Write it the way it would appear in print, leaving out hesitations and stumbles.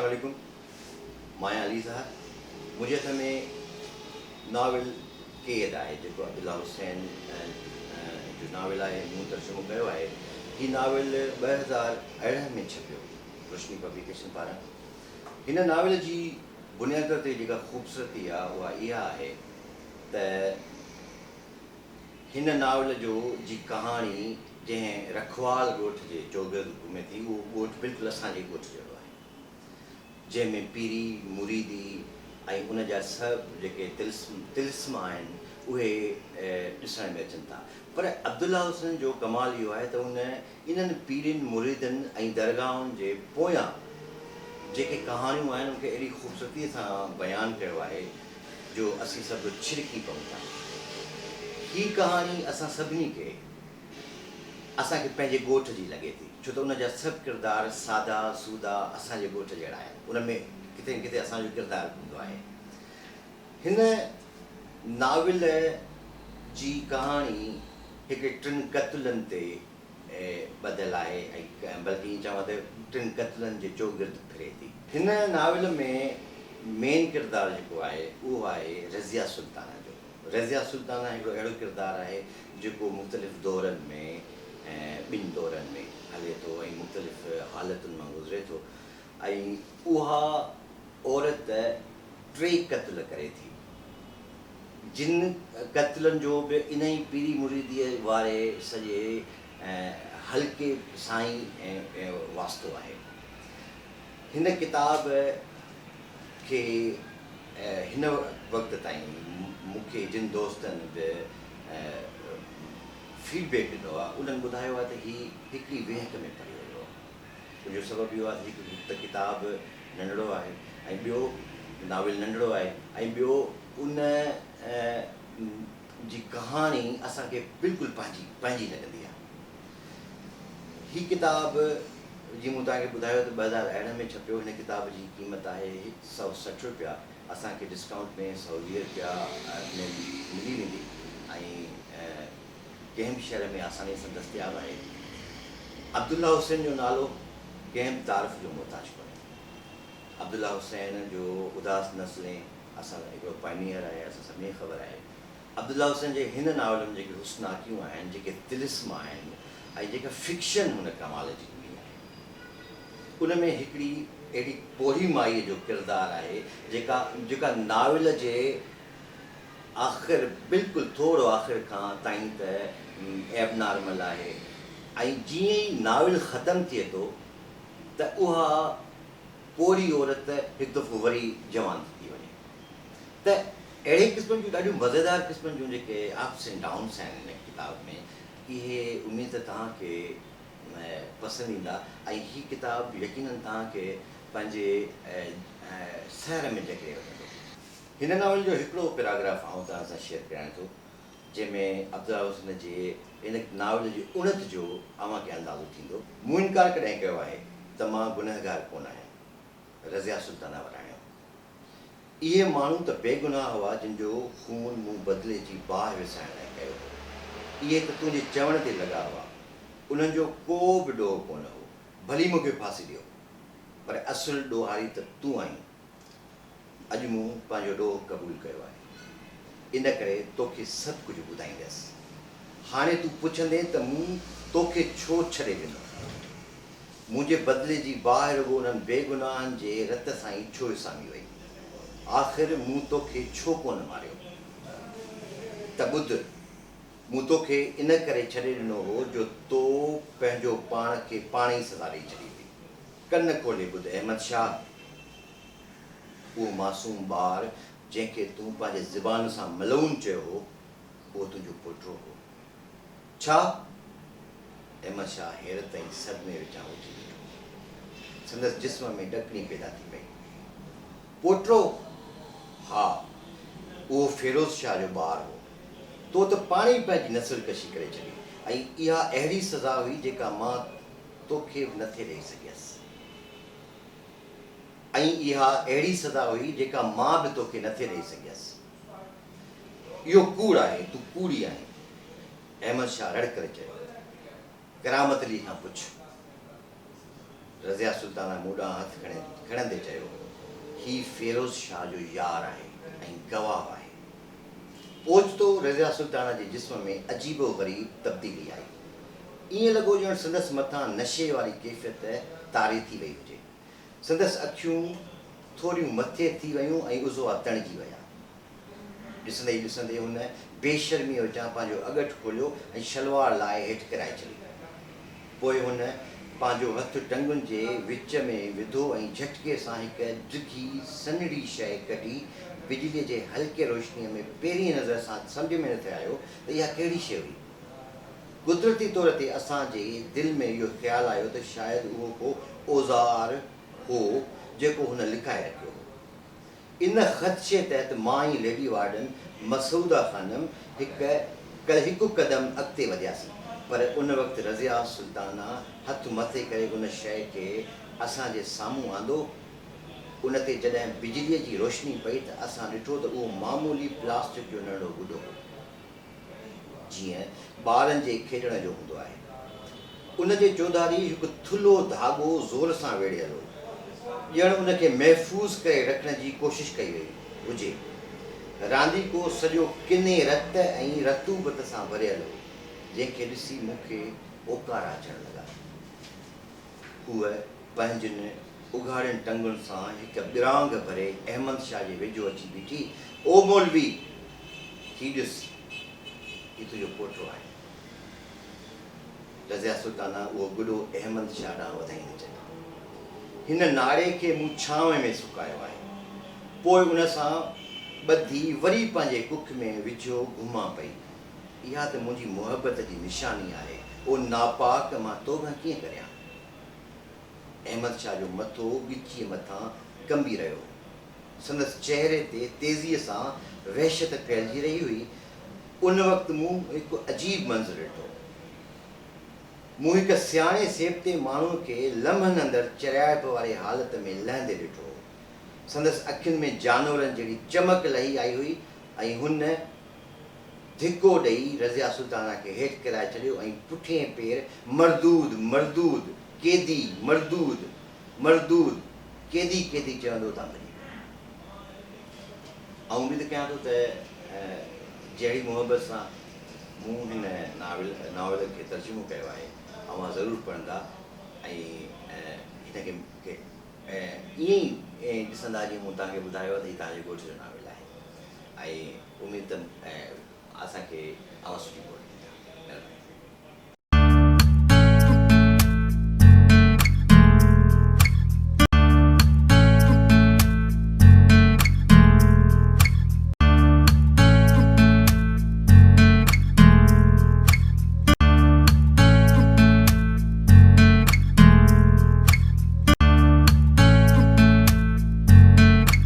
عليڪم مان آهيان علي زاهد منهنجي هٿ ۾ ناول قيد آهي جيڪو عبدالله حسين جو ناول آهي مون ترجمو ڪيو آهي هي ناول 2018 ۾ ڇپيو روشني پبليڪيشن پاران هن ناول جي بنيادي طور تي جيڪا خوبصورتي آهي اها اها آهي ته هن ناول جو جي ڪهاڻي جنهن رکوال ڳوٺ جي چوگرد گهمي ٿي اهو ڳوٺ بلڪل اسان جي ڳوٺ جهڙو آهي جنهن ۾ پيري مريدي ۽ ان جا سڀ جيڪي طلسم طلسم آهن اهي ڏسڻ ۾ اچن ٿا پر عبدالله حسين جو ڪمال اهو آهي ته ان انهن پيرين مريدن ۽ درگاهن جي پويان جيڪي ڪهاڻيون آهن ان کي اهڙي خوبصورتي سان بيان ڪيو آهي جو اسين سڀ ڇرڪي پئون ٿا. هي ڪهاڻي اسان سڀني کي اسان کي پنهنجي ڳوٺ جي لڳي ٿي، ڇو ته ان جا سڀ ڪردار سادا سودا اسان جي ڳوٺ جهڙا آهن. ان ۾ ڪٿي نه ڪٿي اسان جو ڪردار به هوندو آهي. هن ناول جي ڪهاڻي هڪ ٽن قتلن تي ٻڌل آهي ۽ بلڪه ائين چوان ته ٽن قتلن جي چوگرد ڦري ٿي. هن ناول ۾ مين ڪردار جيڪو آهي اهو آهي رضيه سلطانه جو. رضيه سلطانه هڪڙو اهڙو ڪردار آهي جيڪو مختلف دورن ۾ ٻن دورن ۾ هلي ٿو ۽ مختلف حالتن مان گذري ٿو ۽ اها عورت ٽي قتل ڪري ٿي. جن قتلن جو به انهي پيري مريديء واري سڄي حلقي سان ئي واسطو آهي. هن ڪتاب کي هن وقت تائين مون کي جن دوستن به فيڊ بيڪ ڏنو آهي، انهن ٻڌايو آهي ته هي هڪڙي ويهڪ ۾ پڙهيو ويو آهي. ان جو سبب اهو آهي ته هڪ ته ڪتاب ننڍڙو آهي ۽ ٻيو ناول ننڍڙو آهي ۽ ٻيو ان جي ڪهاڻي اسان کي بلڪل پنهنجي پنهنجي لڳندي آهي. هي ڪتاب جيئن مون توهان کي ٻڌايو ته 2018 ۾ ڇپيو. هن ڪتاب جي قيمت آهي 160 رپيا. اسان کي ڊسڪائونٽ ۾ 120 رپيا ۾ ملي ويندي ۽ ڪنهن به شهر ۾ آسانيء سان دستياب آهي. عبدالله حسين جو نالو ڪنهن به تعارف جو محتاج ڪونهي. عبدالله حسين جو اداس نسلين اسان هڪڙو پائنيئر آهي، اسان سڀني کي خبر آهي. عبدالله حسين جي هن ناول ۾ جيڪي حسناڪيون آهن، جيڪي طلسم آهن ۽ جيڪا فڪشن هن ڪمال جي ڏني آهي، ان ۾ هڪڙي اهڙي پوڙهي مائيء جو ڪردار آهي، جيڪا جيڪا ناول جي آخر بلڪل ٿورو آخر کان تائين ته ايب نارمل آهي ۽ جيئن ئي ناول ختم ٿئي ٿو ته اها پوڙهي عورت هڪ دفعو وري جوان ٿي ٿي وڃي ته اهڙي قسمن جون ڏاڍيون مزيدار قسمن جون جيڪي اپس اينڊ ڊائونس آهن هن ڪتاب ۾ اهي اميد ته توهان کي پسند ايندا ۽ هي ڪتاب يقينن توهان کي پنهنجي سحر ۾ جڪڙي وٺندو. هن ناول جو هڪڙو پيراگراف آئون توهان سان شيئر ڪريان ٿو، جنهن ۾ عبدالله حسن جي هن ناول جي اڻت جو اوهان کي اندازو ٿيندو. مون انڪار ڪڏهن ڪيو آهي ته مان گنهگار ڪونه آهيان؟ رضيه سلطانه وراڻيو. اهي ماڻهو ته بيگناهه هئا جن جو خون مون بدلي جي باهه وسائڻ لاء ڪيو هو. اهي ته تنهنجي چوڻ تي لڳا هئا. انهن جو ڪو به ڏوهه ڪونه هو. ڀلي مون کي ڦاسي ڏيو. پر اصل ڏوهاري ته تون آهين. اڄ مون پنهنجو ڏوهه قبول ڪيو آهي، ان ڪري توکي سڀ ڪجهه ٻڌائيندس. هاڻي تون پڇندين ته مون توکي ڇو ڇڏي ڏنو؟ منهنجي بدلي جي باهه رڳو انهن بيگناهن جي رت سان ئي ڇو وسامي وئي؟ آخر مون توکي ڇو ڪونه ماريو؟ ته ٻڌ، مون توکي ان ڪري ڇڏي ڏنو هو جو تو پنهنجو پاڻ کي پاڻ ئي سزا ڏئي ڇڏي هئي. ڪن کولي ٻڌ احمد شاهه! اهو معصوم ٻار جنهن کي تون پنهنجي زبان سان ملعون چيو هو، اهو تنهنجو پوٽو هو. ڇا؟ احمد شاهه حيرت ۽ صدمي وچان اٿي بيٺو. سندس جسم ۾ ڏڪڻي پيدا ٿي پئي. پوٽو؟ ها، اهو فيروز شاهه جو ٻار هو. تو ته پاڻ ئي پنهنجي نسل ڪشي ڪري ڇڏي ۽ اها اهڙي سزا هئي جيڪا مان توکي به نٿي ڏئي سگهيس. ۽ اها اهڙي سزا هئي جيڪا مان به توکي نٿي ڏئي سگهيس. اهو ڪوڙ آهي، تون ڪوڙي آهين. احمد شاهه رڙ ڪري چيو. ڪرامت علي کان پڇ. رضيه سلطانه مون ڏانهن هٿ کڻندي چيو، هي فيروز شاهه جو يار آهي ۽ گواهه آهي. اوچتو رضيه سلطانه جي جسم ۾ عجيب و غريب تبديلي آئي. ائين لڳو ڄڻ سندس مٿان نشي واري ڪيفيت طاري ٿي وئي هجي. سندس اکيون ٿوريون مٿي ٿي ويون ۽ عضوا تڻجي ويا. ڏسندي ئي ڏسندي هن بي شرميء وچان پنهنجو اڳٺ کوليو ۽ شلوار لاهي هيٺ ڪرائي ڇڏي. پوء هن پنهنجو هٿ ٽنگن جي وچ ۾ وڌو ۽ جهٽڪي سان هڪ ڊگهي سنهڙي شيء ڪڍي بجليء جي هلڪي روشنيء ۾ پهرينء نظر سان سمجهه ۾ نٿي آيو ته اها ڪهڙي شيء هئي. قدرتي طور تي اسان جي دل ۾ اهو خيال آيو ته شايد اهو ڪو اوزار هو جيڪو هن لڪائي رکيو هو. ان خدشي تحت مان ۽ ليڊي وارڊن مسعوده خانم هڪ هڪ قدم اڳتي وڌياسين، پر ان وقت رضيه سلطانه هٿ مٿي ڪري ان شيء کي اسان جي سامهون آندو. ان تي جڏهن بجليء جي روشني پئي ته اسان ڏٺو ته اهو معمولي پلاسٽڪ جو ننڍڙو گڏو هو. جيئن ٻارن جي کيڏڻ جو هوندو آهي. ان جي چوڌاري هڪ ٿلهو ڌاڳو زور سان ويڙهيل هو، ڄڻ ان کي محفوظ ڪري رکڻ جي ڪوشش ڪئي وئي هجي. رانديڪو سڄو ڪني رت ۽ رطوبت سان ڀريل هو، جنهن کي ڏسي مون کي اوڪارا اچڻ لڳا. هوء پنهنجين اگهاڙين ٽنگن سان هڪ ٻرانگهه ڀري احمد شاهه جي ويجهو اچي بيٺي، او مولوي! هي ڏس، هي تنهنجو پوٽو آهي. رضيه سلطانه اهو گڏو احمد شاهه ڏانهن وڌائيندي چيو. هن ناڙي کي مون ڇانو ۾ سڪايو آهي. پوء ان سان ٻڌي وري پنهنجي ڪک ۾ وجهيو گهمان پئي. اها ته منهنجي محبت جي نشاني آهي. او ناپاڪ! مان توبهه ڪيئن ڪريان؟ احمد شاهه جو مٿو ڳچيء مٿان ڪنبي رهيو هو. سندس چهري تي تيزيء سان وحشت ڦهلجي رهي هئي. ان وقت مون هڪ عجيب منظر ڏٺو. مون هڪ سياڻي سيبتي ماڻهوء کي لمحن اندر چريائپ واري حالت ۾ لهندي ڏٺو هو. سندس اکين ۾ جانورن جهڙي چمڪ لهي آئي هئي ۽ هن ڌڪو ڏئي رضيه سلطانه کي هيٺ ڪيرائي ڇڏيو ۽ پٺئين پير مردود! مردود! قيدي! مردود! مردود! قيدي! قيدي چوندو اتان ڀڄي ويو. آئون اميد ڪيان ٿو ته جهڙي محبت سان مون هن ناول ناول کي ترجمو ڪيو آهي اوهان ضرور پڙهندا ۽ هن کي ائين ئي ڏسندا جيئن مون توهان کي ٻڌايو آهي ته هي توهان جي ڳوٺ جو ناول آهي. ۽ اميد ته اسان کي اوهان سٺي موٽ ڏيندا.